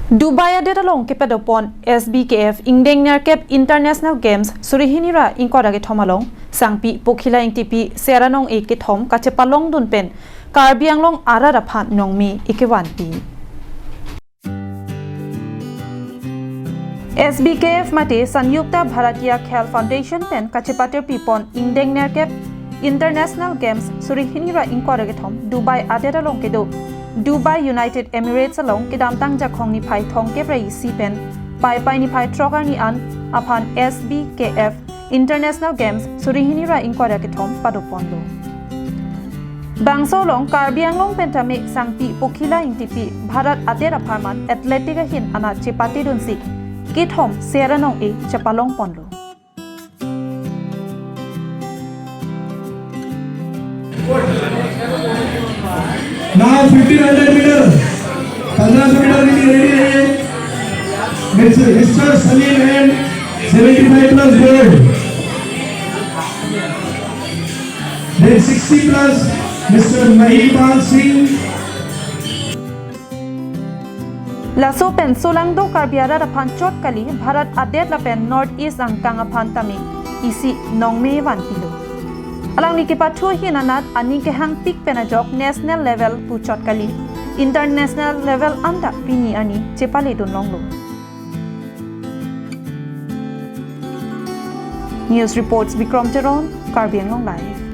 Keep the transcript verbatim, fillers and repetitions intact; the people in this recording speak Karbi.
Dubai adet along kepadopon S B K F ingdeng nerkep International Games suri hini ra ingkoi ra kethom along, Sangpi Pokhila Ingtipi, Ser Anong-e kethom kachepalongdun pen Karbi Anglong arat aphan nongme ekevanpi. S B K F mate Sanyukta Bharatiya Khel Foundation pen kachepatirpipon ingdeng nerkep International Games suri hini ra ingkoi ra kethom Dubai adet along kedo Dubai United Emirates along kedamtang Jakhong niphai thomkep ra isi pen Paipai niphai throk arni an aphan S B K F International Games suri hini ra ingkoi ra kethom padoponlo. Bangso along Karbi Anglong pen tame Sangpi Pokhila Ingtipi Bharat adet apharman athletic ahin anat chepatedunsi kethom Ser Anong-e chepalongponlo. Now fifteen hundred meter, पन्द्रह सौ मीटर के लिए रेडी रहिए। Mister Salim and seventy-five plus gold. Then sixty plus, Mister Mahipal Singh. Laso pen solangdo Karbi arat aphan chot kali, Bharat adet lapen North East angkang aphan tame isi nongme vanpilo. Alangli kepathu ahin anat aning kehangpik pen ajok national level pu chot kali, international level anta pini arni chepaledun longlo. News reports Bikrom Teron, Karbi Anglong Live.